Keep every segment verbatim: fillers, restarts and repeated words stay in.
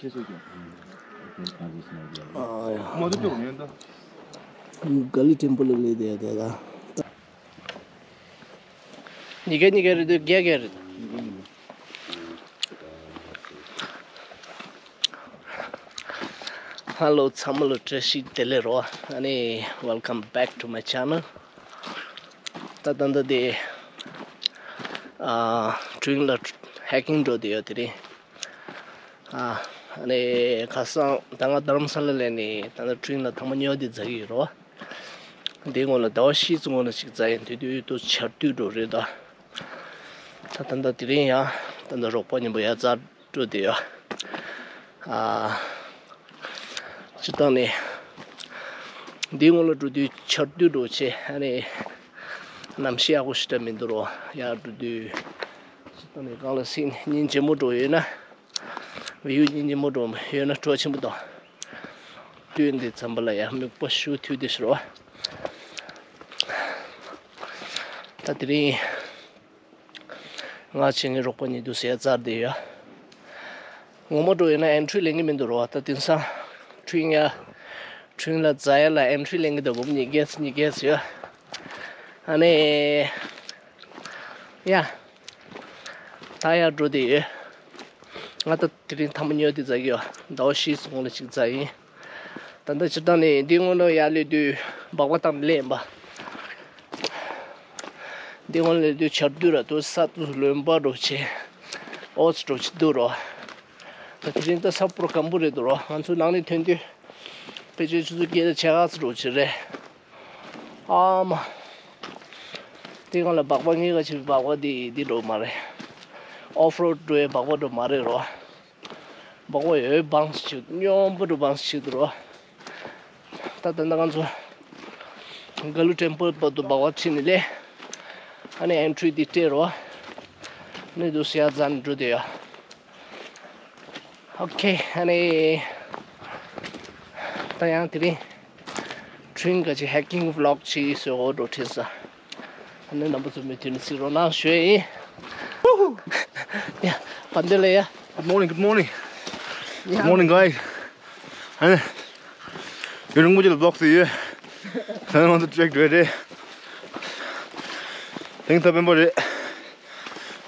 ག་ལི་ཊེམ་པོ་ལ་སླེབས་བསྡད་ཡོད་དེ་ད། ཉི་གེ་ཉི་གེ་རེད་དུས་བརྒྱད་བརྒྱད་རེད། ཧ་ལོ་ཚང་མ་ལ་བཀྲ་ཤིས་བདེ་ལེགས་རོ། ཨ་ནི་welcome back to my channel. ད་ད་ད་དེ་ཨ་ཁྲུན་ལ་ཧེ་ཀིང་འགྲོ་བསྡད་ཡོད་དེ་རེད། ཨ། ཨ་ནི་ཁ་སང་ད་ང་རྡ་རམ་ས་ལ་ལ་ནི་ད་ལྟ་ཁྲུན་ལ་ཐེངས་མ་ཉི་ཤུ་དེ་འཛེགས་ཀྱི་ཡོད་རེད་བ། འདིའི་སྔོན་ལ་ཟླ་བ་བཞི་ཙམ་སྔོན་ལ་ཅིག་འཛེགས་ཡིན། དེ་དུས་ཏོག་ཆར་དུས་འགྲོ་རེད་ད། ད་ད་ལྟ་དེ་རིང་ཡང་ད་ལྟ་རོགས་པ་མཉམ་པོ་ཡར་འཛེགས་འགྲོ་བསྡད་ཡོད། ཨ། སྤྱིར་བཏང་ནས་འདིའི་སྔོན་ལ་འགྲོ་དུས་ཆར་དུས་འགྲོ་བྱས། ཨ་ནི་གནམ་གཤིས་ཡག་པོ་ཞེ་དྲག་མི་འདུག་རོ། ཡར་འགྲོ་དུས་སྤྱིར་བཏང་ནས་གང་ལ་སྲིད་ཉིན་རྗེ་མོ་འགྲོ་ཡོད་ན། བིའུ་གཉིས་གཉིས་མོ་འགྲོ་ཡོད་ན་སྤྲོ་ཆེན་པོ་དང་། དུས་འདི་ཙམ་པ་ལ་ཡང་མིག་པ་ཤུགས་ཐུག་དེ་ཤི་རོ། ད་དེ་རིང་ང་བྱེད་ངའི་རོགས་པ་གཉིས་དུ་ཟས་བཙལ་བསྡད་ཡོད། ངོ་མ་འགྲོ་ཡོད་ན་ཨེན་ཊི་རི་ལེན་གི་མི་འདུག་རོ། ད་དེང་སང་ཁྲུན་ཡ་ཁྲུན་ལ་འཛེགས་ཡ་ལ་ཨེན་ཊི་རི་ལེན་གི་འདུག་འབུམ་གཉིས་བརྒྱ་ཙམ་གཉིས་བརྒྱ་ཙམ་ཡོད། ཨ་ནི་ཡ། ད་ཡར་འགྲོ་བསྡད་ཡོད། ང་ད་དེ་རིང་ཐེངས་མ་ཉི་ཤུ་དེ་འཛེགས་ཀྱི་ཡོད། ཟླ་བ་བཞི་ཙམ་སྔོན་ལ་ཅིག་འཛེགས་ཡིན། ད་ལྟ་སྤྱིར་བཏང་ནས་འདི་སྔོན་ལ་ཡར་སླེབས་དུས་སྦག་སྦག་བཏང་ནས་སླེབས་ཡིན་པ། འདི་སྔོན་ལ་སླེབས་དུས་ཆར་དུས་ར་དུ་ས་དུ་རློན་པ་འགྲོ་བྱེད། ཨོ་ཙི་འགྲོ་བྱེད་འདུག་རོ། ད་དེ་རིང་ད་ས་སྤུ་ར་སྐམ་པོ་རེད་འདུག་རོ། ང་ཚོ་ནང་ནས་ཐོན་དུས་ཕལ་ཆེར་ཆུ་ཚོད་བརྒྱད་དང་ཕྱེད་ཀ་ཙམ་འགྲོ་བྱེད་རེད། ཨ་མ། དེ་སྒང་ལ་སྦག་སྦག་ངེད་ཀ་བྱེད་པའི་སྦག་སྦག་འདི་འདི་འགྲོ་མ་རེད། ཨོཕ་རོཌ་འགྲོ་ཡའི་སྦག་སྦག་འགྲོ་མ་རེད་རོ། སྦག་སྦག་ཡོད་བང་སི་ཆུ་སྙོམས་པོ་འགྲོ་བང་སི་ཆུ་འདུག་རོ། ད་ད་ལྟ་ང་ཚོ་ག་ལུ་ཊེམ་པོལ་བར་དུ་སྦག་སྦག་ཁྲིད་ནས་སླེབས། ཨ་ནི་ཨེན་ཊི་རི་འདི་སྤྲད་རོ། ཨ་ནི་འདུག་སེ་ཡར་འཛེགས་ནས་འགྲོ་བསྡད་ཡོད། ཨོ་ཁེ། ཨ་ནི་ད་ཡང་དེ་རིང་ཁྲུན་ག་ཅིག་ཧེ་ཀིང་བི་ལོག་ཅིག་བཟོ་འོ་འགྲོ་ཁྲིད་ས། ཨ་ནི་རྣམ་པ་ཚོ་མུ་མཐུད་ནས་གཟིགས་རོགས་གནང་ཞུ་ཡ་ཡིན། ཡ། བན་དེ་ལེ་ཡ། Good morning, good morning. Good morning, guys. ཨ་ནི་ཡུན་རིང་པོ་ཅིག་ལ་བི་ལོག་བཟོས་ཡོད། ད་ནི་ང་ཚོ་ཊེག་འགྲོ་ཡ་རེད། དེང་ཐ་དཔོན་པོ་རེད།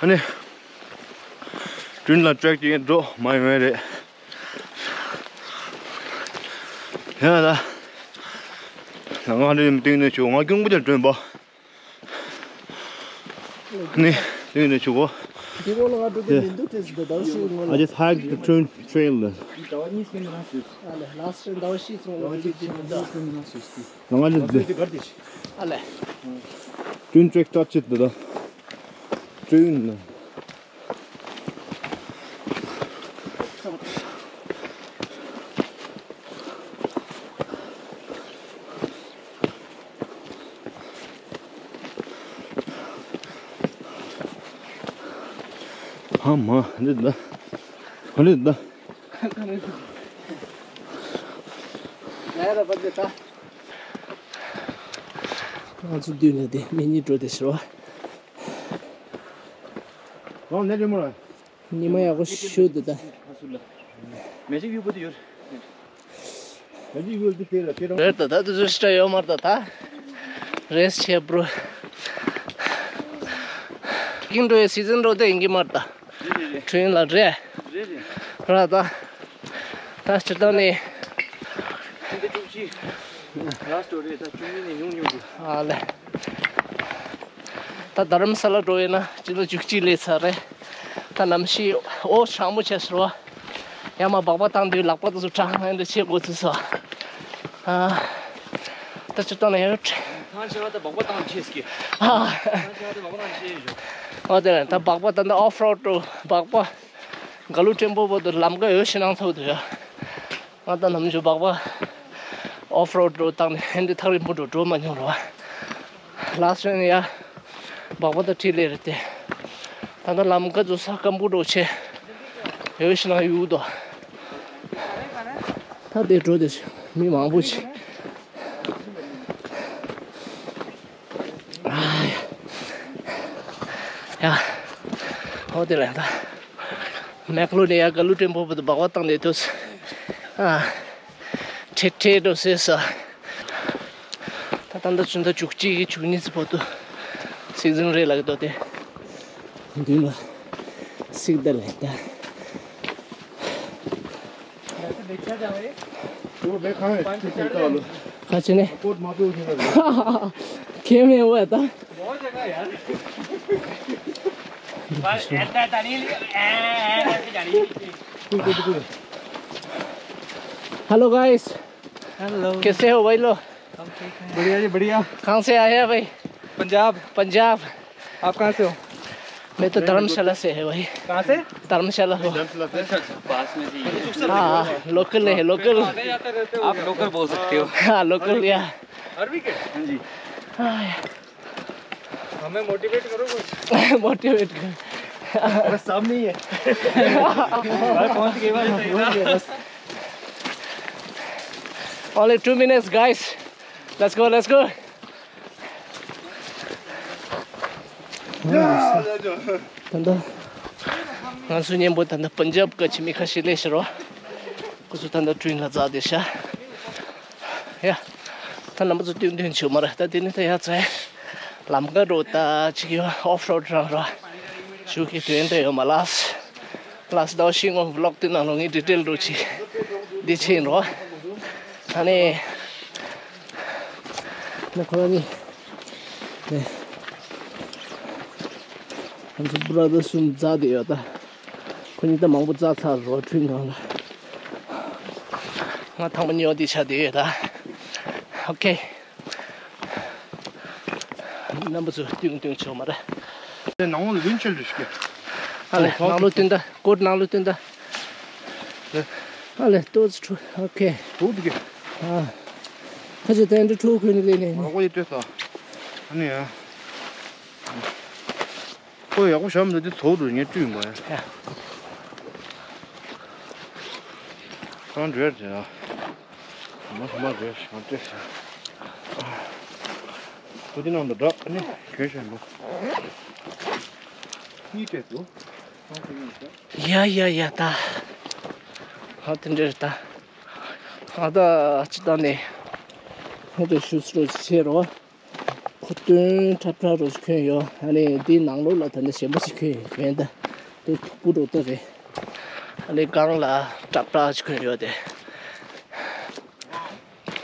ཨ་ནི་ཁྲུན་ལ་ཊེག་ཅིག་འགྲོ་མ་ཡོང་ཡ་རེད། ཡ་ད། ང་ང་འདྲ་ཡིན་སྟེང་ནས་ཆུ་ང་ཀྱུང་པོ་ཅན་སྒྲོན་པ། ནི་སྟེང་ནས་ཆུ་གོ། དེ་གོ་ལ་ང་འགྲོ་གི་མི་འདུག་དེ་ཟེར་ད་ཟླ་བ་ཞིག་སྔོན་I ལ། Just hiked the train trail. ཟླ་བ་གཉིས་སྔོན་ལ་ང་ཟླ་བ་གཉིས་སྔོན་ལ་ང་ཟླ་བ་གཉིས་སྔོན་ལ་ང་ཟླ་བ་གཉིས་སྔོན་ལ་ང་ཟླ་བ་གཉིས་སྔོན་ལ་ང་ཟླ་བ་གཉིས་སྔོན་ལ་ང་ཟླ་བ་གཉིས་སྔོན་ལ་ཨ་ལེ། ཁྲུན་ཊེག་སི་ཊར་ཊི་བྱེད་དོ། ཁྲུན། ཨ་མ་འདི་ད། འདི་ད། ང་ཚོ་མདུན་ལ་དེ་མི་གཉིས་འགྲོ་དེ་ཤི་བ། ཉི་མ་ཡག་པོ་ཞིག་འདུག་ད། མེ་ཅིག་ཡུལ་པོ་དེ་ཡོད། རེད་ད། ད་དུ་ཟུར་ཞིག་ཡོད་མར་ད་ད། རེས་ཆེ་པྲོ། ཀིང་འགྲོ་ཡའི་སི་ཛན་འགྲོ་དེ་ཡིན་གི་མར་ད། རེད་རེད་རེད། ཁྲུན་ལ་རེད། རེད་རེད། ར་ད། ད་སྤྱིར་བཏང་ནས། ཕྱི་ཟླ་བཅུ་གཅིག་ལ་སི་ཊི་རེད། ད་བཅུ་གཉིས་ནས་ཉུང་ཉུང་དུ། ཨ་ལེ། ད་རྡ་རམ་ས་ལ་འགྲོ་ཡོད་ན་སྤྱི་ཟླ་བཅུ་གཅིག་སླེབས་ཚར་རེད། ད་གནམ་གཤིས་འོ་གྲང་མོ་བྱས་ཟེར་བ། ཡར་མར་སྦག་སྦག་བཏང་དུས་ལག་པ་དེ་ཚོ་གྲང་ངེ་འདྲ་བྱེད་དགོས་ཚུལ་སོགས། ཨ། ད་སྤྱིར་བཏང་ནས་ཡོད། ཐང་ཆེ་བ་ད་སྦག་སྦག་བཏང་བྱེད་ཀྱི། ཨ། ཐང་ཆེ་བ་ད་སྦག་སྦག་བཏང་བྱེད་ཡོད། འོ་དེ་ལ་ད་སྦག་སྦག་ད་ད་ཨོཕ་རོཌ་འགྲོ་སྦག་སྦག་ག་ལུ་ཊེམ་པོ་བར་དུ་ལམ་ཁ་ཡོད་ཤི་ནང་ཚོགས་དུ་ཡོད། ང་ད་ནམ་རྒྱུན་སྦག་སྦག་ཨོཕ་རོཌ་འགྲོ་བཏང་ནས་ཧན་དེ་ཐག་རིང་པོ་འགྲོ་འགྲོ་མ་མྱོང་རོ། ལ་སི་ཊི་ཡ་སྦག་སྦག་ད་ཁྲིད་ལེ་རེད་དེ། ད་ལྟ་ལམ་ཁ་ཚོ་ས་སྐམ་པོ་འགྲོ་ཆེ། ཡོད་ཤི་ན་ཡུག་དོ། ད་དེ་འགྲོ་དེ་མི་མང་པོ་ཆེ། ཨ་ཡ། ཡ། ཧོ་དེ་ལ་ད། མེག་ལོ་ནི་ཡ་ག་ལུ་ཏྲེན་པོ་བུ་དུ་སྦག་བ་བཏང་ནས་ཐུགས། ཨ། ཁྲེ་ཁྲེ་འགྲོ་སེ་ས། ད་ད་ད་ཆུ་ད་བཅུ་གཅིག་གི་བཅུ་གཉིས་ཙི་བོ་དུ། སིག་ཟིན་རེད་ལག་ཏོ་དེ། མདུན་ལ། སིག་ད་ལེ་ད། वो देखा है, किसी का लो। ཁ་ཆེ་ནས། कोट मापे उठे ना। ཁྱེད་མེད་བ་ད། बहुत जगह यार। बस ऐसा तनी लिया, ऐ, ऐ, ऐसे जानी। कोई, कोई, कोई। Hello guys। Hello। कैसे हो भाई लोग? हम ठीक हैं। बढ़िया जी, बढ़िया। कहाँ से आए हैं भाई? पंजाब। पंजाब। आप कहाँ से हो? मैं तो धर्मशाला से है भाई। कहाँ से? धर्मशाला हो। अच्छा, अच्छा, पास में से ही है। हाँ, लोकल है, लोकल। आप लोकल बोल सकते हो। हाँ, लोकल या। अरबी के? हाँ जी। हाँ, यार। हमें मोटिवेट करो कुछ। मोटिवेट कर। बस सामने ही है। भाई पहुंच गए, भाई। पहुंच गए, बस। Only two minutes, guys. Let's go, let's go. ད་ལྟ་ང་ཚོའི་མཉམ་པོ་ད་ལྟ་པན་ཇབ་ག་ཕྱི་མི་ཁ་ཤས་སླེབས་ཤག་རོ། ཁོ་ཚོ་ད་ལྟ་ཊེན་ལ་འཛེགས་བསྡད་ཤག་ཡ། ད་རྣམ་པ་ཚོ་སྟོན་སྟོན་བྱུང་མ་རེད། ད་དེ་ནི་ད་ཡ་ཚ་ལམ་ཁ་རོ་ད་ཅིག་ཡོད། ཨོཕ་རོཌ་རང་རོ། ཞུ་གི་དོན་དེ་ཡོད་མ་ལགས། ལགས་ཟླ་བ་ཤིང་ངོ་བི་ལོག་དེ་ནང་ལོ་ངའི་ཌི་ཊེལ་རོ་ཅིག་འདི་ཕྱིན་རོ། ཨ་ནི། ནི་ཁོ་རང་ནི། ནི། ང་ཚོ་བྷ་ར་དར་གསུམ་འཛེགས་བསྡད་ཡོད་ད། ཁོ་གཉིས་ད་མང་པོ་འཛེགས་ཚར་རོ་ཊེན་སྒང་ལ། ང་ཐེངས་མ་གཉིས་པ་འདི་ཆགས་བསྡད་ཡོད་ད། ཨོ་ཁེ། རྣམ་པ་ཚོ་ཏུང་ཏུང་ཆོག་མ་རེད། དེ་ནང་ལོགས་ལུན་ཆེ་ལུས་ཀྱི། ཨ་ལེ་ནང་ལོགས་སྟོན་ད། ཀོཊ་ནང་ལོགས་སྟོན་ད། ཨ་ལེ་ཏོ་ཙི་ཁྲུ། ཨོ་ཁེ། ཐུག་འདུག་གི། ཨ། ཁ་ཆེ་དེ་འདྲ་ཁྲུ་ཁོས་ནི་ལེ་ནི། མ་གོ་ཡི་ལྟོས་ད། ཨ་ནི་ཡ། ཁོ་ཡག་པོ་བཞག་མི་འདུག་དེ་ཐོག་ཏུ་ངས་བཀྲུས་མ་ཡ། ཡ། གང་འདྲ་བྱས་ཡ། མ་མ་རེད་ཞང་སྟེ། ཁོ་དེ་ནང་དུ་འདྲ་ནི་གྱོན་བཞིན་འདུག་གཉིས་སྤྲད་འདུག་ཡ་ཡ་ཡ་ད། ཧ་དེ་འདྲ་རེད་ད། ཧ་ད་ཅི་ད་ནི། ཧ་དེ་ཤུ་སི་རོ་ཆེ་རོ། ཁོ་སྟོན་ཁྲ་ཁྲ་རོ་ཞིག་གྱོན་ཡོད། ཨ་ནི་འདིའི་ནང་ལོགས་ལ་ད་ནི་ཞེན་པོ་ཞིག་གྱོན་ཡོད་ད། དེ་ཐུག་པོ་རོ་ཏོ་རེད། ཨ་ནི་སྒང་ལ་ཁྲ་ཁྲ་ཞིག་གྱོན་ཡོད་དེ།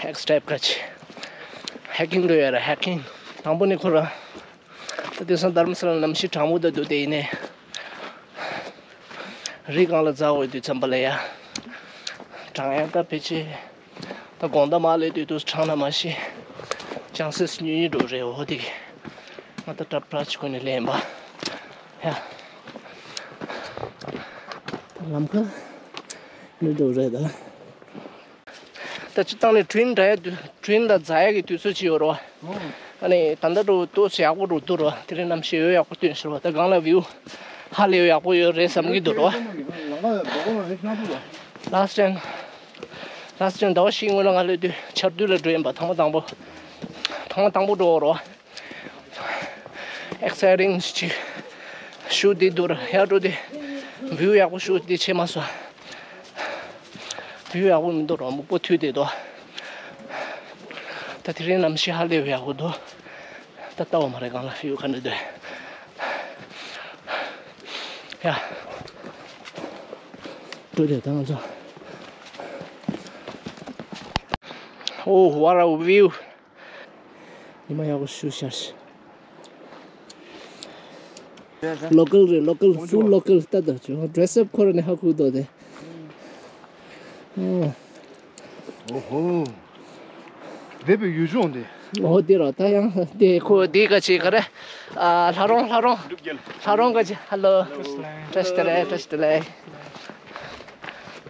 ཧེག་སི་ཊེབ་ཁ་ཆེ། ཧེ་ཀིང་འགྲོ་ཡོད་ར་ཧེ་ཀིང་། དང་པོ་ནི་ཁོ་ར། ད་དེང་སང་དྷར་མ་ས་ལ་གནམ་གཤིས་གྲང་མོ་ད་འདུག་དེ་ཡིན་ནའི། རི་སྒང་ལ་འཛེགས་འོས་དུས་ཙམ་པ་ལ་ཡ། གྲང་ཡ་ད་ཕལ་ཆེར། ད་དགོང་དག་མ་སླེབས་དུས་དུས་གྲང་ན་མ་ཤི། ཅང་སེ་སི་ཉུང་ཉུང་འགྲོ་རེད་འོ་དེ་གི། ང་ད་ཏྲབ་ཏྲབ་ཅིག་ཁོ་ནས་ལེན་པ། ཡ། ད་ལམ་ཁ། ནི་འགྲོ་རེད་ད། ད་སྤྱིར་བཏང་ནས་ཊེན་འདྲ་ཡ་དུས་ཊེན་ལ་འཛེགས་ཡ་གི་དུས་ཚོད་ཅིག་ཡོད་རོ། ཨ་ནི་ད་ལྟ་འགྲོ་ཏོག་ཙམ་ཡག་པོ་འགྲོ་འདུག་རོ། དེ་རིང་གནམ་གཤིས་ཡོད་ཡག་པོ་སྟོན་ཤེས་རོ། ད་སྒང་ལ་བིའུ་ཧ་ལས་ཡོད་ཡག་པོ་ཡོད་རེད་བསམ་གྱི་འདུག་རོ། ལ་སི་ཊེན། ལ་སི་ཊེན་ཟླ་བ་བཞི་སྔོན་ལ་ང་སླེབས་དུས་ཆར་དུས་ལ་འགྲོ་ཡིན་པ། ཐེངས་མ་དང་པོ། ཐེངས་མ་དང་པོ་འགྲོ་རོ། ཨེག་སའི་ཊིང་ཅིག་ཤུ་དེ་འདུག་ར་ཡར་འགྲོ་དེ། བིའུ་ཡག་པོ་ཤུ་དེ་ཆེ་མ་སོང་། བིའུ་ཡག་པོ་མི་འདུག་ར་མུག་པོ་ཐུག་དེ་འདུག་ད་དེ་རིང་གནམ་གཤིས་ཧ་ལས་པའི་ཡག་པོ་འདུག་ད་ལྟ་བ་མ་རེད་སྒང་ལ་བིའུ་ག་འདྲ་འདུག་ཡ། འགྲོ་དེ་ད་ང་ཚོ། Oh, what a view! ཉི་མ་ཡག་པོ་ཞུ་ཤར་ཤི། ལོ་ཀལ་རེད། ལོ་ཀལ། ཧྥུལ་ལོ་ཀལ། ལྟ་དང་ཅོ་ཌེ་སི་ཨབ་ཁོ་ར་ནས་ཧ་ཁུག་དོ་དེ། ཨོ་ཧོ། འདས་པའི་ཡུལ་ལྗོངས་དེ། ཨོ་དེ་རོ། ད་ཡང་དེ་ཁོ་དེ་ག་ཅི་ག་རེ། ཨ་ལྷ་རོང་ལྷ་རོང་། ལྷ་རོང་ག་ཅི། ཧ་ལོ། བཀྲ་ཤིས་བདེ་ལེགས། བཀྲ་ཤིས་བདེ་ལེགས།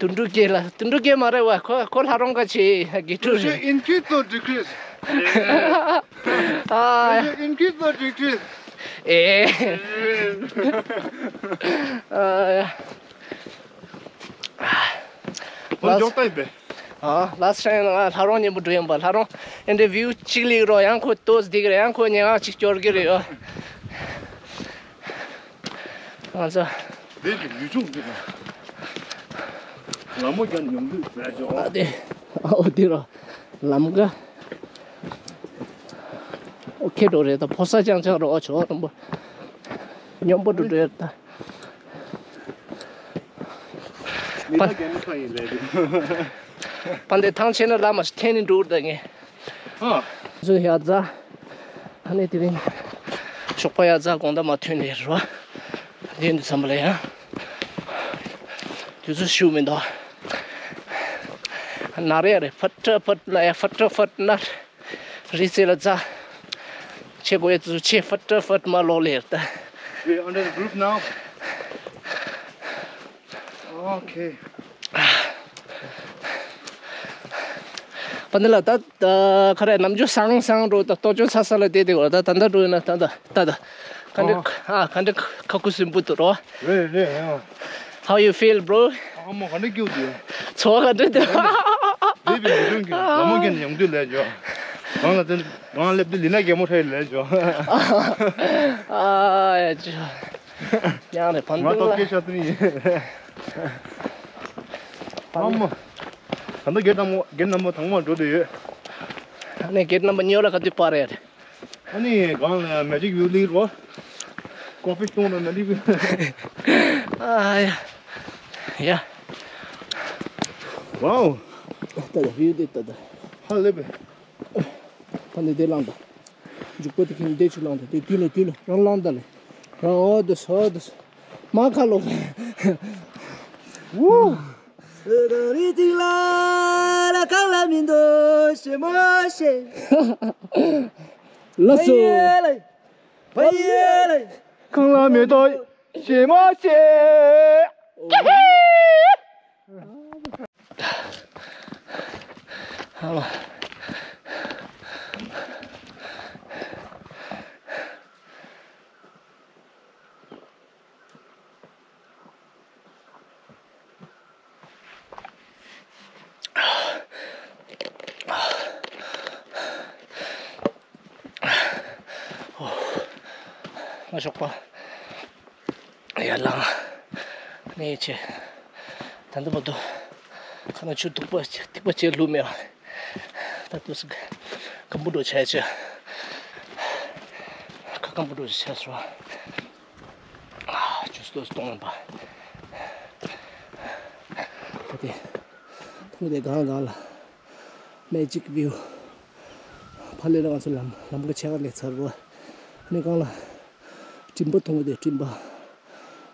དོན་གྲུབ་རྒྱལ་ལ། དོན་གྲུབ་རྒྱལ་མ་རེད་བ། ཁོ་ཁོ་ལྷ་རོང་ག་ཆེ་དགེ་ཕྲུག་རེད། Increase or decrease? ཨ། Increase or decrease? ཨེ། ཨ། ལ་སི་ཊེན་ང་ལྷ་རོང་མཉམ་པོ་འགྲོ་ཡིན་པ། ལྷ་རོང་ཨེ་འདྲའི་བིའུ་གཅིག་སླེབས་རོགས། ཡང་ཁོ་ཏོག་ཙམ་བསྡད་ཀྱི་རེད། ཡང་ཁོ་ཉལ་ཁང་གཅིག་སྐྱོར་གྱི་རེད་ཡོ། ང་ཚོ། འདི་གི་ཡུལ་ལྗོངས་འདི་ལ། ལ་མོ་རྒྱབ་ནས་ཡོང་དུས་ལས་ཆོག་ཨ་དེ། ཨོ་དེ་རོ། ལམ་ཀ་ཨོ་ཁེ་འགྲོ་རེད། ད་ཕོ་ས་ཅང་ཅང་རོ། ཨོ་ཆོག་རོ་མོ། སྙོམས་པོ་འགྲོ་རེད་ད། མི་ལ་རྒན་མོ་ཁ་ཡིན་ལས་དུས། པ་འདི་ཐང་ཆད་ན་ལ་མ་ཞིག་འཐེན་ནས་འགྲོ་ད་ངས། ཨ། ཚོ་ཡ་ཛ། ཨ་ནི་དེ་རིང་ཞོགས་པ་ཡ་ཛ་དགོང་དག་མ་ཐོན་ནས་རོ། དེ་འདི་བསམ་པ་ལ་ཡང་དུས་ཚོད་ཞུ་མི་འདུག་ན་རེ་རེ་ཕ་ཏྲ་ཕ་ན་ཡ་ཕ་ཏྲ་ཕ་ན་རི་རྩེ་ལ་ཛ། ཆེ་གོ་ཡ་ཚོ་ཆེ་ཕ་ཏྲ་ཕ་མ་ལོག་ལེར་ད། We're under the roof now. Okay. པ་འདི་ལ་ད་ད་ཁ་རེ་ནམ་རྒྱུན་སང་སང་འགྲོ་ད་ལྟོ་ཅོ་ཚ་ས་ལ་བསྡད་དེ་གོ་ད་ད་ད་འགྲོ་ཡིན་ན་ད་ད་ད་ད་ག་འདྲ་ཨ་ག་འདྲ་ཁ་ཁུ་སིམ་པོ་འདུག་རོ། རེད་རེད་ཨ། How you feel, bro? ཨ་མོ་ག་འདྲ་སྐྱིད་འདུག་ཚོར་བ་ག་འདྲ་འདུག་འདི་བའི་མི་རུང་གི་ལ་མོ་གན་ཡོང་དུས་ལས་ཇོ། གང་ལ་དེ་གང་སླེབས་དུས་ལི་ན་རྒན་མོ་ཁྲ་ཡི་ལས་ཇོ། ཨ་ཡ་ཇོ། ཡང་རེ་ཕན་ང་ཐོག་སྐད་ཆ་དུ་ཡིན། ཨ་མ། ད་ལྟ་གེ་དང་མོ་གེ་རྣམ་པ་དང་མ་འགྲོ་དུ་ཡོད། ཨ་ནི་གེ་རྣམ་པ་གཉིས་ལ་ག་དུས་པར་རེད། ཨ་ནི་གང་ལ་མེ་ཇིག་བིའུ་ལི་རོ། ཀོ་ཕི་སྟོང་ལ་མེ་ཇིག་བིའུ། ཨ་ཡ། ཡ། ཝའོ། ད་ད་བིའུ་དེ་ད་ད། ཧ་ལས་པས། ད་ནི་དེ་ལངས་ད། མཇུག་པ་དེ་ཁྱིམ་བདེ་ཆུ་ལངས་ད་དེ་དུས་ལ་དུས་ལ་རང་ལངས་ད་ལེ། རང་ཨོ་དུ་སོ་དུ་སོ། མ་ཁ་ལོ། ཝུ། རི་ཏི་ལ་ལ་ཁ་ལ་མི་འདུག་ཤེ་མོ་ཤེ། ལ་སོ། བ་ཡེ་ལེ། བ་ཡེ་ལེ། ཁང་ལ་མེ་ཏོག་ཤེ་མོ་ཤེ། ཨ་མ། ང་ཞོགས་པ། ཡར་ལངས། ནས་ཆེ། ད་འདི་མ་གཏོགས། ཁ་ན་ཆུ་ཐིགས་པ་ཐིགས་པ་ཆེ་ལུ་མེད་པ། ད་དུས་སུ་སྐམ་པོ་འགྲོ་བྱས་ཆེ། ཁ་སྐམ་པོ་འགྲོ་བྱས་སོ། ཨ་ཆུ་སྟོད་སྟོང་པ། ད་དེ། ཐུག་དེ་གང་གང་ལ། Magic view། ཕ་ལེ་ལ་ང་ཚོ་ལམ་ལམ་ཁ་ཆེ་ག་ལས་ཚར་རོ། ནི་གང་ལ། སྤྲིན་པ་མཐོང་གི་དེ་སྤྲིན་པ།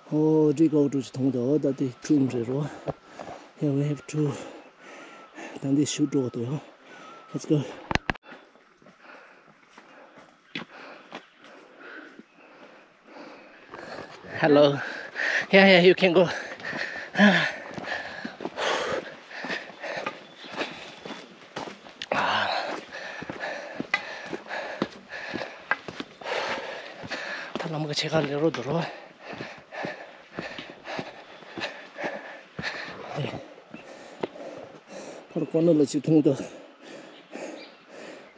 ཨོ་ཌི་གོ་ཌུ་ཅི་མཐོང་གི་འདུག་ཨོ་ད་དེ་ཁྲུམ་རེད་རོ། Yeah, we have to. ད་འདི་ཤུ་འགྲོ་གི་འདུག Let's go. Hello. Yeah, yeah, you can go. ད་ལམ་ཁ་ཆེ་ག་ལེ་རོ་འདུག་རོ། ཕར་ཀོ་ནར་ལ་ཅིག་མཐོང་འདུག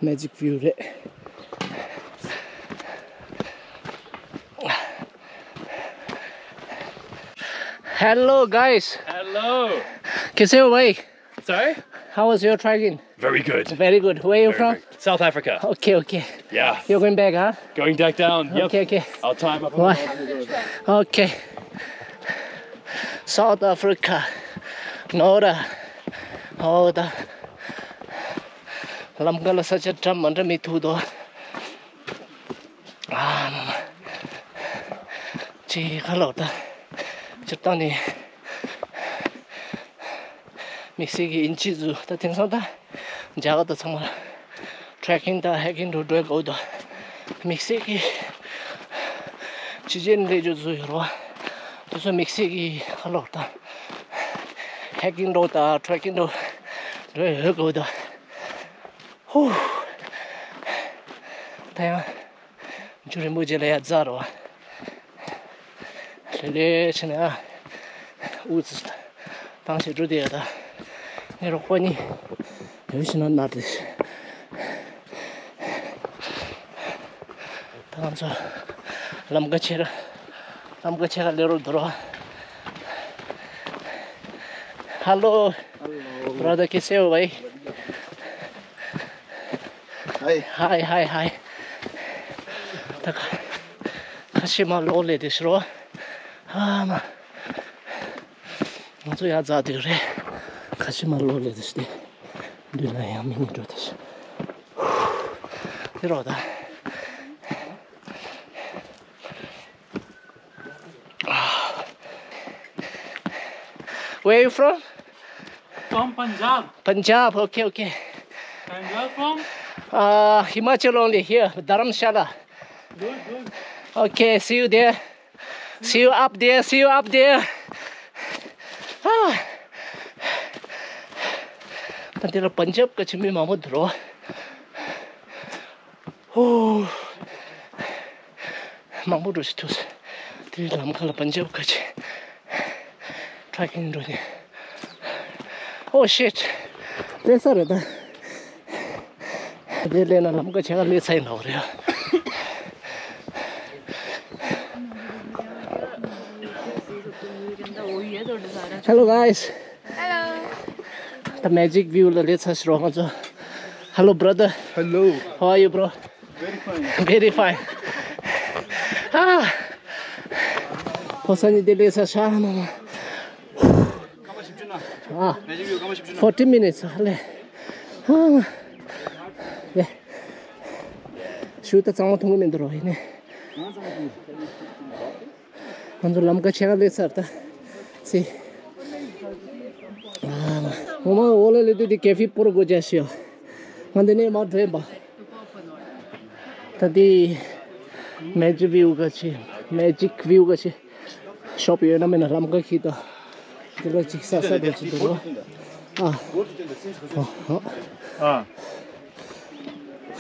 Magic view རེད། Hello guys. Hello. कैसे हो भाई? Sorry? How was your trekking? Very good. Very good. Where are you Very from? Good. South Africa. Okay, okay. Yeah. You're going back, huh? Going back down. Yep. Okay, okay. I'll tie him up on Why? the Okay. South Africa. ནོར་ཨོ་ད། ལམ་ཁ་ལ་ས་ཆ་འདྲ་མི་འདྲ་མི་ཐུག་དོ། ཨ་མ་མ། ཅི་ཁ་ལོ་ད། སྤྱིར་བཏང་ནི། དམིགས་བསལ་གྱི་ཨིན་ཇི་ཟུ་ད་དེང་སང་ད། རྒྱ་གར་ད་ཚང་མ། ཊེ་རེ་ཀིང་དང་ཧའེ་ཀིང་འགྲོ་འགྲོ་དགོས་དོ། དམིགས་བསལ་གྱི། ཕྱི་རྒྱལ་འདྲེ་ཇོ་ཟུ་ཡོད་རོ། དེ་ཚོ་དམིགས་བསལ་གྱི་ཁ་ལོ་ད། ཧའེ་ཀིང་འགྲོ་དང་ཊེ་རེ་ཀིང་འགྲོ། འགྲོ་ཡོད་དགོས་དོ། ཧུ། ད་ཡང་། ཇུ་རིན་པོ་ཆེ་ལ་ཡ་རྫ་རོ། ལེ་ལེ་ཕྱིན་ན་ཨ། འུ་ཙི། ཏང་ཞེ་འགྲོ་དེ་ཡ་ད། ནི་རོགས་པ་ནི། ཡོད་ཕྱིན་ན་ན་དེ། ད་ང་ཚོ། ལམ་ཁ་ཆེ་ར། ལམ་ཁ་ཆེ་ག་ལེ་རོ་འདུག་རོ། Hello. Hello. Brother, कैसे हो भाई? Hi. Hi, hi, hi. ད་ཁ་ཁ་ཤས་མར་ལོག་སླེབས་བསྡད་ཤག་རོ། ཨ་མ། ང་ཚོ་ཡར་འཛེགས་བསྡད་ཡོད་རེད། ཁ་ཤས་མར་ལོག་སླེབས་བསྡད་ཤག་སྟེ། མདུན་ལ་ཡང་མི་གཉིས་འགྲོ་བསྡད་ཤག་འདི་རོ་ད། Where are you from? From Punjab. Punjab, okay, okay. And you are from? Uh, Himachal only, here, Dharamshala. Good, good. Okay, see you there. See you up there, see you up there. Ah. ད་འདི་ལ་པན་ཇབ་ག་ཆེ་མི་མང་པོ་འདུག་རོ། ཧོ། མང་པོ་འགྲོ་ཞིག་ཐུག་དེ་ལམ་ཁ་ལ་པན་ཇབ་ག་ཆེ། ཊྲེ་ཀིང་འགྲོ་ནས། Oh shit. སླེབས་ས་རེད་ད། དེ་སླེབས་ན་ལམ་ཁ་ཕྱེད་ཀ་སླེབས་ཚར་ཡིན་ནོ་རེད། Hello guys. Hello. The magic view ལ་སླེབས་ཚར་ཤག་རོ་ང་ཚོ། Hello brother. Hello. How are you, bro? Very fine. Very fine. Ah. ཧོ་སང་ཉིན་དེ་སླེབས་ཚར་ཤག་ན། Ah. Magic view སྐར་མ་བཞི་བཅུ་ན། Forty minutes ལས། Ah. ལས། ཤུགས་ད་གཙང་མ་འཐུང་གི་མི་འདུག་རོ་ཡིན་ནས། ང་ཚོ་ལམ་ཁ་ཕྱེད་ཀ་སླེབས་ཚར་ད། སི། ཨ་མ། ངོ་མ་འོག་ལ་སླེབས་དུས་དེ་ཀེ་ཧྥེ་སྤོ་རུ་སྒོ་རྒྱག་ཤི་ཡོད། ང་འདི་ནས་མར་འགྲོ་ཡིན་པ། ད་འདི་མེ་ཇིག་བིའུ་ག་ཆེ། མེ་ཇིག་བིའུ་ག་ཆེ། ཤོབ་ཡོད་ན་མེད་ན་ལམ་ཁ་ཁྱེར་ད། འདི་ལ་ཅིག་ཟ་ས་འདྲ་ཅིག་འདུག་རོ། ཨ། ཨ། ཨ།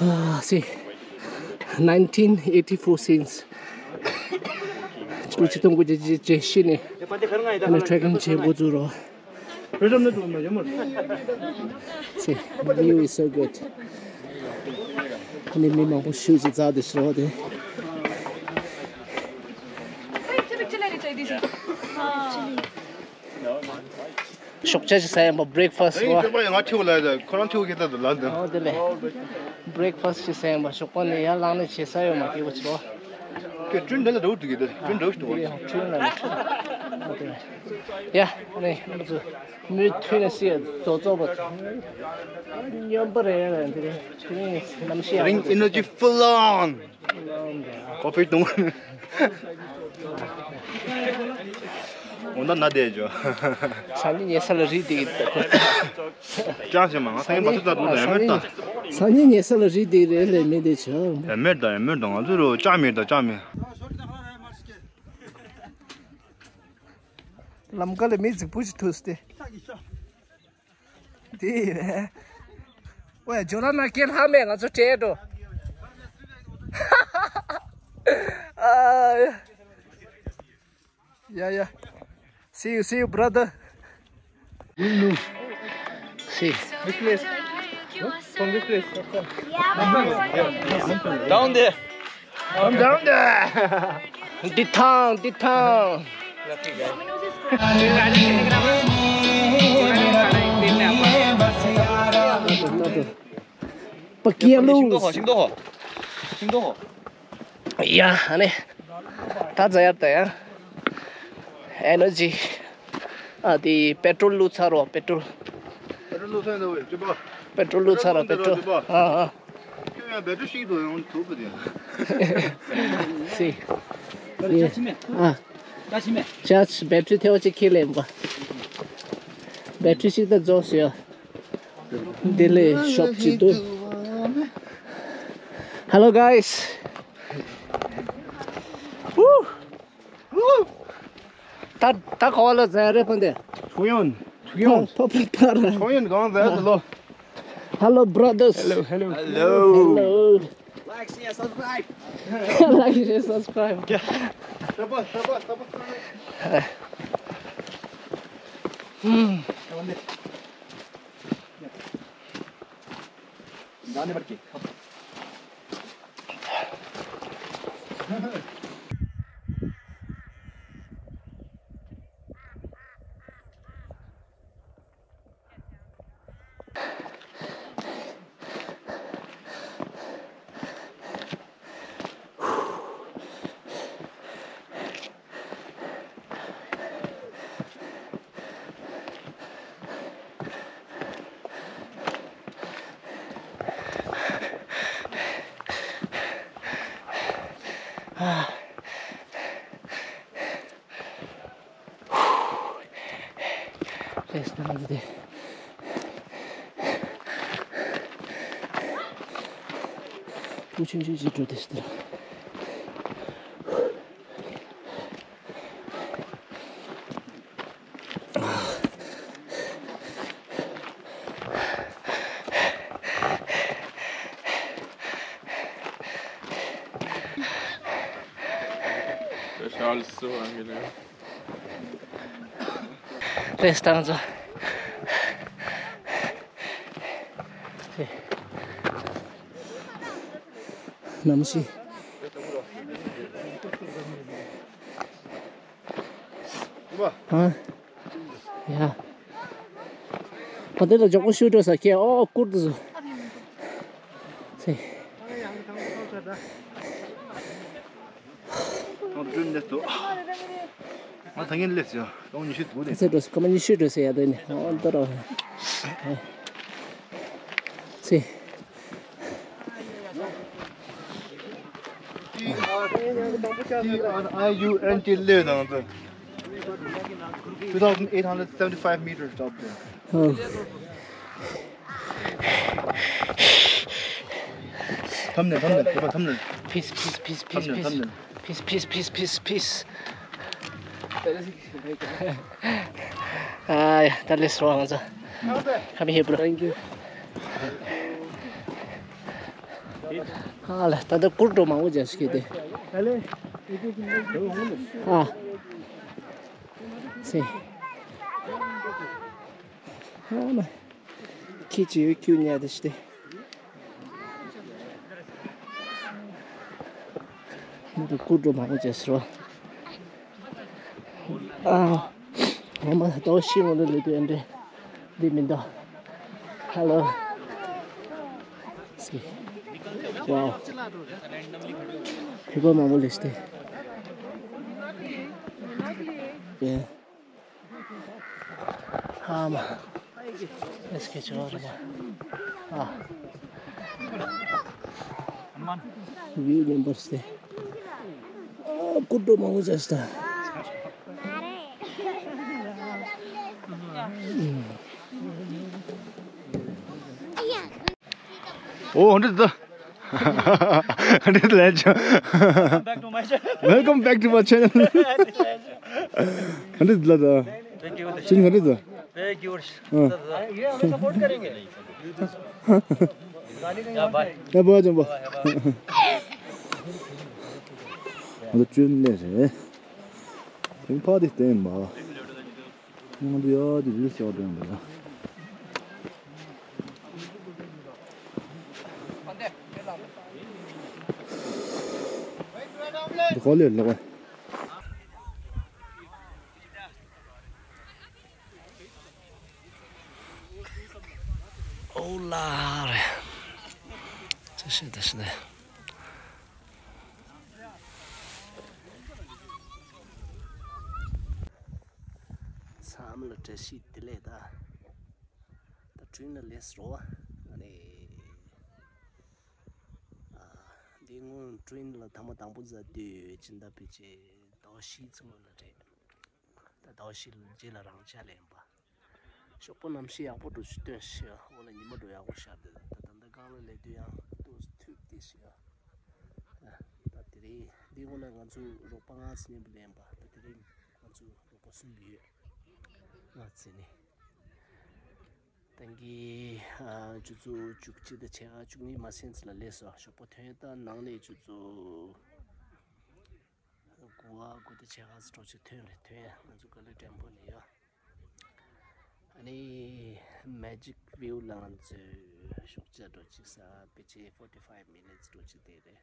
Ah, see, nineteen eighty-four since. ཆིག་སྟོང་དགུ་བརྒྱ་བརྒྱད་ཅུ་གྱ་བཞི་ནས་ཨ་ནི་ཊེ་ཀིང་བྱེད་འགོ་བཙུགས་རོ། See, view is so good. ཨ་ནི་མི་མང་པོ་ཤུགས་ཀྱིས་འཛེགས་བསྡད་ཤག་རོ་དེ། ཞོགས་ཇ་ཅིག་ཟ་ཡིན་པ། བྷི་རེག་ཕ་སི་ཨེ། ང་ཁྱོད་ལ་ཁོ་རང་ཁྱོད་ཁྱེད་ལྟ་དུ་ལ་འདི། ཨོ་དེ་ལས། བྷི་རེག་ཕ་སི་ཅིག་ཟ་ཡིན་པ། ཞོགས་པ་ནས་ཡར་ལངས་ནས་བྱེད་ས་ཡོད་མ་སྐྱིད་པོ་ཅིག་རོ། ཁྱོད་ཀྲུན་དེ་ལ་འགྲོ་འདུག་གི་ད་ཀྲུན་འགྲོ་ཞིག་འདུག་བ། ཡ་ནས་ང་ཚོ་མུ་མཐུད་ནས་སི་རྫོགས་རྫོགས་པ་སྙོམས་པ་རེད་ལ་འདི་རེད། ཀྲུན་གནམ་གཤིས་ཡག་པོ་འདུག Bring energy full on. ཀོ་ཕི་བཏུང་། འོ་ན་ན་བསྡད་འཇོ། སང་ཉིན་ཉལ་ས་ལ་རིགས་དེ་གི། ཅང་ཞིག་མ་ང་སང་ཉིན་མ་སུ་ད་དུ་ད་ཡ་མེད་ད། སང་ཉིན་ཉལ་ས་ལ་རིགས་དེ་རེད་ལས་མེད་དེ་ཆོ། ཡ་མེད་ད་ཡ་མེད་ད་ང་ཚོ་རོ་ཅང་མེད་ད་ཅང་མེད། ལམ་ཀ་ལ་མི་རྫིག་པོ་ཞིག་ཐུག་སྟེ། དེ་ཡིན། ཝེ་ཇོ་ལ་ན་སྐད་ལྷག་མེད། ང་ཚོ་བྲལ་འགྲོ། ཨ། Yeah, yeah. See you, see you, brother. See. This place. From this place. Down there. Come down there. This town, this town. Pakia lose. ཡ་ཨ་ནི། ད་ཛ་ཡབ་ད་ཡ། ཨེ་ནར་ཇི། ཨ་དེ་པེ་ཊྲོལ་བླུགས་ཚར་རོ་པེ་ཊྲོལ། པེ་ཊྲོལ་བླུགས་ཚར་རོ་པེ་ཊྲོལ། ཨ་ཨ། ཁྱོད་ཡང་བེ་ཊི་རི་ཤིག་དང་ཡང་ཐུག་པ་དེ། སི། ཡེ། ཨ། ཅཱར་ཇི་བེ་ཊི་རི་ཐེངས་གཅིག་ཁྱེར་ལེན་པ། བེ་ཊི་རི་ཞིག་ད་རྫོགས་སོང་ཡ། འདི་ལས་ཤོབ་ཅིག་འདུག Hello guys. Woo. ད་ད་ག་བ་ལ་ཟེར་རེད་ཕན་དེ། ཁྲུང་ཡོན། ཁྲུང་ཡོན། ཕ་ཕ་ཕ་ར། ཁྲུང་ཡོན་གང་ཟེར་ལོ། Hello brothers. Hello, hello. Hello. Hello. Like, share, subscribe. Like, share, subscribe. Hmm. ལས་སྟངས་འདི་དེ། བུ་ཆུང་ཆུང་ཅིག་འགྲོ་དེ་ཤི་དེ། Das ist alles so angenehm. Restaurant so. Namshi. ཧ། ཡ། ཕ་དེ་ལ་མགྱོགས་པོ་ཤུགས་འགྲོ་ས་ཁྱེད་ཨོ་ཀུར་དུ་བཟོ། སེ། ང་ད་ལན་སླེབས་ཡོད། སྟོང་ཉི་ཤུ་འདུག་སྟེ། ཚེ་འགྲོ་སྐར་མ་ཉི་ཤུ་འགྲོ་ཟེར་ཡ་དེ་ནི་ཨོ་ད་རོ། སེ། T R I U N T ལས་དང་དུ། Two thousand eight hundred seventy five meters up there. ཨོ། ཐམ་ནས་ཐམ་ནས་ཐམ་ནས། Peace, peace, peace, peace, peace. Peace, peace, peace, peace, peace. ཨ་ཡ། ད་ལས་སོ་ང་ཚོ། Come here, bro. Thank you. ཨ་ལ་ད་ལྟ་ཀུར་འགྲོ་མང་པོ་ཅིག་སྐྱེས་ཏེ། ཨ། སེ། ཨ་མ། ཁྱི་ཅི་ཡོད་ཁྱུ་ཉལ་དེ་ཤི་དེ། ང་ཚོ་ཀུར་འགྲོ་མང་པོ་བྱས་སོང་། ཨ། ངོ་མ་ལྟོགས་ཤི་ངོ་ལ་ལུས་དུས་འདྲེ་འདི་མི་འདུག Hello. སི། ཝའོ། ཕི་པོ་མང་པོ་ལས་ཤི་དེ། ཡེ། ཨ་མ། ཨེ་སི་ཀེ་ཅོ་རེད་པ། ཨ། ཝིའུ་ལེན་པར་སྟེ། ཨ། ཀུར་འགྲོ་མང་པོ་བྱས་སྟེ། ཨོ། འདི་ད། འདི་ལས་ཅི། Welcome back to my channel. Welcome back to my channel. འདི་ལ་ད། Thank you. ཅི་འདི་ད། Thank you. ཨ། ये हमें सपोर्ट करेंगे। या बाय। ཡ་བ་ཅམ་པ། འདི་ཅུན་ནེ་རེད། ཕིང་ཕ་དེ་བསྟན་པ། ང་ཚོ་ཡ་དེ་རིལ་ཤོར་དོན་དེ་ལ། འདི་ག་ལེར་ལོག་པ། ཨོ་ལ་རེ། ཅི་ཞིག་དེ་ཞིག་ནས། མཚམས་ལ་བཀྲ་ཤིས་བདེ་ལེགས། ད་ད་ཀྲིན་ལ་སླེབས་རོ། ཨ་ནི། ཨ། འདི་སྔོན་ཀྲིན་ལ་ཐེངས་མ་དང་པོ་ཟ་དུས་སྦྱིན་བདག་ཕལ་ཆེར་ཟླ་བ་བཞི་ཙམ་སྔོན་ལ་རེད། ད་ཟླ་བ་བཞི་ལ་རྗེས་ལ་རང་ཅག་ལ་ཡིན་པ། ཞོགས་པ་གནམ་གཤིས་ཡག་པོ་འདྲ་ཞིག་སྟོན་ཤག་འོ་ལ་ཉི་མ་འདྲ་ཡག་པོ་ཤར་དེ། ད་ད་ལྟ་སྒང་ལ་སླེབས་དུས་ཡང་ཏོག་ཙམ་འཐུལ་བསྡད་ཤག་ད་དེ་རིང་འདི་འོ་ན་ང་ཚོ་རོགས་པ་ལྔ་ཙམ་མཉམ་པོ་ལེན་པ། ད་དེ་རིང་ང་ཚོ་རོགས་པ་གསུམ་ཡོད། ལྔ་ཙམ་ནི། ཏང་གི་ཨ་ཆུ་ཚོད་བཅུ་གཅིག་དང་ཕྱེད་ཀ་བཅུ་གཉིས་མ་ཟིན་ཙམ་ལ་སླེབས་སོང་། ཞོགས་པ་ཐོན་ད་ནང་ནས་ཆུ་ཚོད་དགུ་པ་དགུ་དང་ཕྱེད་ཀ་ཙམ་འགྲོ་ཆེད་ཐོན་རེད། ཐོན་ཡ་ང་ཚོ་ག་ལེ་ཊེམ་པོ་ནས་ཡོད། ཨ་ནི་མེ་ཇིག་ཝིའུ་ལ་ང་ཚོས་ཞོགས་ཇ་འགྲོ་ཅིག་ཟ། ཕལ་ཆེར་forty five minutes འགྲོ་ཅིག་དེ་རེད།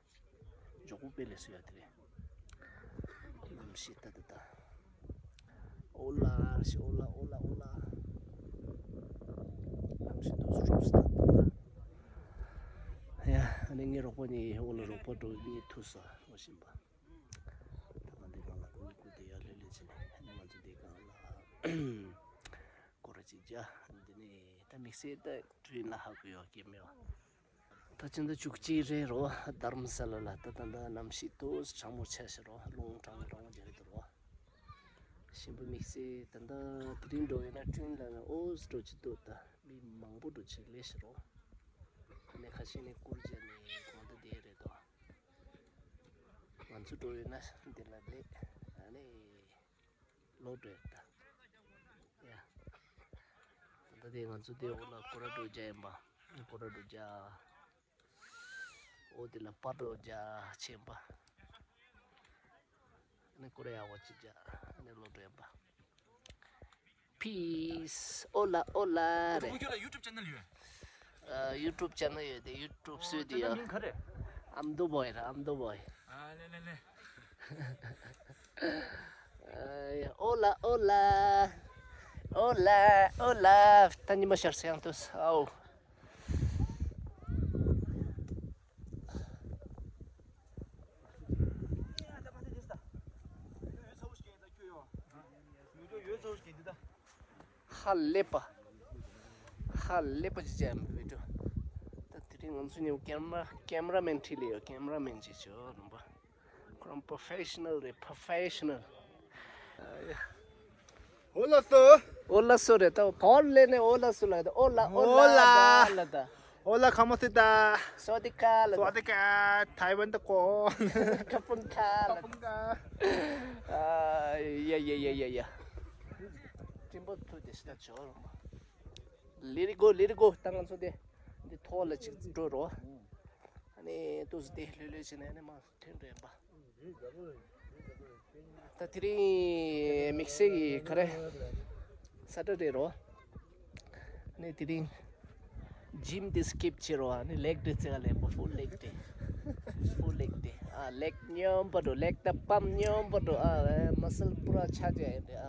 མགྱོགས་པོ་དཔེ་ལས་སུ་ཡོད་དེ་རེད། གནམ་གཤིས་ད་ད་ད། ཨོ་ལ་ཤི་ཨོ་ལ་ཨོ་ལ་ཨོ་ལ། གནམ་གཤིས་འདུག་སུ་གྲུབ་སུ་ད་ད་ད། ཡ། ཨ་ནི་ངའི་རོགས་པ་གཉིས་ཨོ་ལ་རོགས་པ་འགྲོ་གཉིས་ཐུག་སོང་། ཨོ་ཤིན་པ། ད་ང་འདི་གང་ལ་ཁོང་གི་སྐུ་དེ་ཡར་ལྷོད་ལྷོད་བྱས་ནས་ཨ་ནི་ང་ཚོ་འདི་གང་ལ་སྐོར་ར་ཅིག་བརྒྱབ། འདི་ནས་ད་དམིགས་བསལ་ད་ཀྲིན་ལ་ཧ་གོ་ཡོད་ཀྱི་མེད་པ། ད་ཕྱི་ཟླ་བཅུ་གཅིག་རེད་རོ། དྷརྨ་ས་ལ་ལ་ད་ད་ད་གནམ་གཤིས་ཏོག་ཙམ་གྲང་མོ་ཆགས་ཤག་རོ། རླུང་གྲང་མོ་གྲང་མོ་རྒྱག་གི་འདུག་རོ། ཞིམ་པོ་དམིགས་བསལ་ད་ལྟ་དེ་རིང་འགྲོ་ཡོད་ན་ཁྲུན་ལ་ན་ཨོ་ཙི་འགྲོ་ཅི་འདུག་ད་མི་མང་པོ་འགྲོ་ཅི་ལས་ཤི་རོ། ཨ་ནི་ཁ་ཤས་ནས་བསྐུར་བྱས་ནས་གོང་དུ་བསྡད་རེད་དོ། ང་ཚོ་འགྲོ་ཡོད་ན་འདི་ལ་ལས་ཨ་ནི་ལོ་འགྲོ་ཡོད་ད། ཡ། ད་ལྟ་དེ་ང་ཚོ་དེ་འོག་ལ་སྐོར་ར་འགྲོ་རྒྱ་ཡིན་པ། སྐོར་ར་འགྲོ་རྒྱ། འོ་དེ་ལ་པར་འགྲོ་རྒྱ་ཆེན་པ། ཨ་ནི་ཀོ་རེ་ཡ་བ་ཅི་རྒྱ། ཨ་ནི་ལོ་འགྲོ་ཡིན་པ། Peace. Hola, hola. རེད། ཁྱོད་ལ་YouTube channel ཡོད། ཨ། YouTube channel ཡོད་དེ་YouTube སུས་དེ་ཡོད། མིང་ག་རེ། I'm the boy ར། I'm the boy. ཨ་ལེ་ལེ་ལེ། ཨ། Hola, hola. Hola, hola. ད་ཉི་མ་ཤར་སེང་དུས་ཨའོ། ཧ་ལས་པ། ཧ་ལས་པ་ཅིག་བྱས་མི་བི་ཌིའོ། ད་དེ་རིང་ང་ཚོ་ནི་ཀེམ་ར་ཀེམ་ར་མེན་ཁྲིད་ལས་ཡོད། ཀེམ་ར་མེན་ཅིག་བྱོས་རུང་པ། ཁོ་རང་པོ་ཕེ་ཤ་ནལ་རེད། པོ་ཕེ་ཤ་ནལ། ཨོ་ལ་སོ། ཨོ་ལ་སོ་རེད། ད་བོར་ལེ་ནས་ཨོ་ལ་སོ་ལ། ཨོ་ལ་ཨོ་ལ་ཨོ་ལ། ལ་ད། ཨོ་ལ་ཁ་མོ་སི་ཏ། སོ་ཏི་ཀ་ལ་ད། སོ་ཏི་ཀ། ཐའེ་ཝན་ད་ཀོ། ཁ་པུན་ཁ་ལ་ད། ཨ། ཡ་ཡ་ཡ་ཡ་ཡ། ཀྲིམ་པོ་ཐུ་དེ་སི་ད་ཆོ་རོ། Let it go, let it go. ད་ང་ཚོ་དེ་འདི་ཐོག་ལ་ཅིག་འགྲོ་རོ། ཨ་ནི་ཏུ་སི་དེ་ལྷོད་ལྷོད་བྱས་ནས་ཨ་ནི་མ་ཐོན་རེད་པ། ད་དེ་རིང་དམིགས་བསལ་གྱི་ག་རེ། ས་ཏྲ་ཌེ་རོ། ཨ་ནི་དེ་རིང་ཇིམ་དེ་སི་ཀིབ་བྱེད་རོ། ཨ་ནི་ལེག་ཌེ་རྩེ་ག་ལེགས་པོ། ཕུལ་ལེག་ཌེ། ཕུལ་ལེག་ཌེ། ཨ། ལེག་སྙོམས་པོ་འགྲོ། ལེག་དང་པམ་སྙོམས་པོ་འགྲོ། ཨ། མ་སལ་པུ་ར་ཆགས་ཀྱི་ཡིན་ཏེ། ཨ།